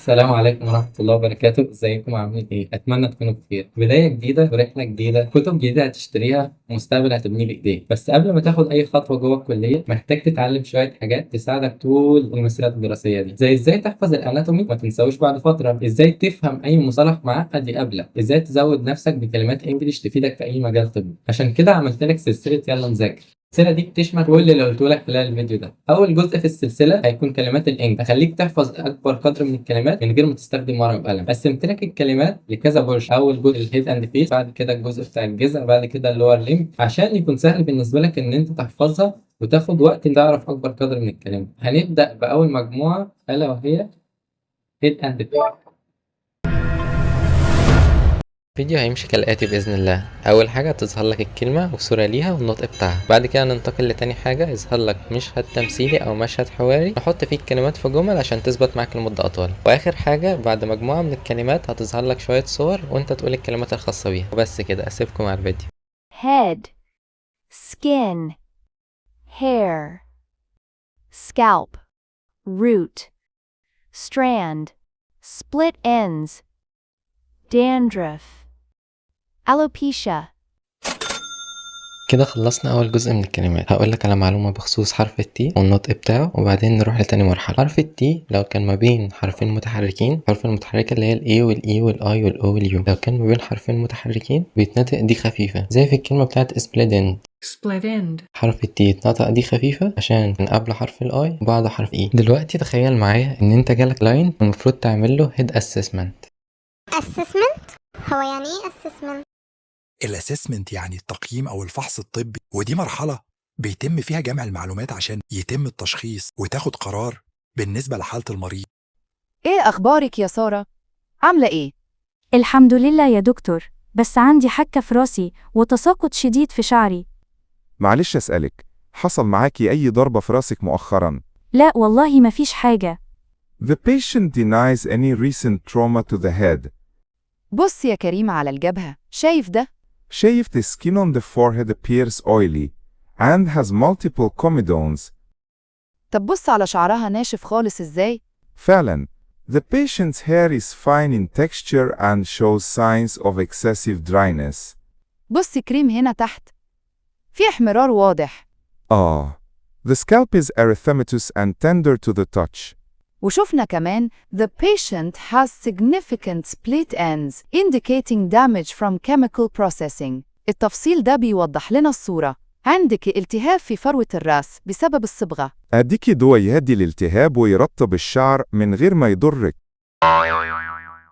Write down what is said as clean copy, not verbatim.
السلام عليكم ورحمة الله وبركاته، ازيكم عاملين ايه؟ اتمنى تكونوا بخير. بداية جديدة ورحلة جديدة، كتب جديدة هتشتريها ومستقبل هتبنيه بايديك. بس قبل ما تاخد اي خطوة جوه الكلية محتاج تتعلم شوية حاجات تساعدك طول المسيرة الدراسية دي، زي ازاي تحفظ ال anatomy ما تنساوش بعد فترة، ازاي تفهم اي مصطلح معقد يقابلك، ازاي تزود نفسك بكلمات English تفيدك في اي مجال طبي. عشان كده عملت لك سلسلة يلا نذاكر. السلسلة دي بتشمل كل اللي قلته لك خلال الفيديو ده. أول جزء في السلسلة هيكون كلمات ال English، هخليك تحفظ أكبر قدر من الكلمات من غير ما تستخدم ورقة وقلم. قسمت لك الكلمات لكذا portion، أول جزء ال head and face، بعد كده الجزء بتاع الجذع، بعد كده ال lower limb، عشان يكون سهل بالنسبة لك إن أنت تحفظها وتاخد وقت تعرف أكبر قدر من الكلمات. هنبدأ بأول مجموعة ألا وهي head and face. الفيديو هيمشي كالآتي بإذن الله. أول حاجة تظهر لك الكلمة وصورة ليها والنطق بتاعها، بعد كده ننتقل لتاني حاجة يظهر لك مشهد تمثيلي أو مشهد حواري نحط فيه الكلمات في جمل عشان تثبت معاك لمدة أطول، وآخر حاجة بعد مجموعة من الكلمات هتظهر لك شوية صور وأنت تقول الكلمات الخاصة بيها. وبس كده، أسيبكم على الفيديو. Head, skin, hair, scalp, root, strand, split ends, dandruff, alopecia. كده خلصنا أول جزء من الكلمات. هقولك على معلومة بخصوص حرف ال T والنطق بتاعه وبعدين نروح لتاني مرحلة. حرف ال T لو كان ما بين حرفين متحركين، الحرف المتحركة اللي هي ال A وال E وال I وال O وال U، لو كان ما بين حرفين متحركين بيتنطق D خفيفة، زي في الكلمة بتاعت split end. Split end. حرف ال T يتنطق D خفيفة عشان من قبل حرف ال I وبعد حرف E. دلوقتي تخيل معايا ان انت جالك client المفروض تعمل له head assessment. assessment؟ هو يعني ايه assessment؟ ال assessment يعني التقييم أو الفحص الطبي، ودي مرحلة بيتم فيها جمع المعلومات عشان يتم التشخيص وتاخد قرار بالنسبة لحالة المريض. إيه أخبارك يا سارة؟ عاملة إيه؟ الحمد لله يا دكتور، بس عندي حكة في راسي وتساقط شديد في شعري. معلش أسألك، حصل معاكي أي ضربة في راسك مؤخرا؟ لا والله، مفيش حاجة. The patient denies any recent trauma to the head. بص يا كريم على الجبهة، شايف ده؟ شايف، the skin on the forehead appears oily and has multiple comedones. طب بص على شعرها، ناشف خالص إزاي؟ فعلا، the patient's hair is fine in texture and shows signs of excessive dryness. بص كريم هنا تحت، في احمرار واضح. آه. The scalp is erythematous and tender to the touch. وشفنا كمان the patient has significant split ends indicating damage from chemical processing. التفصيل ده بيوضح لنا الصورة، عندك التهاب في فروة الراس بسبب الصبغة. أديكي دواء يهدي الالتهاب ويرطب الشعر من غير ما يضرك.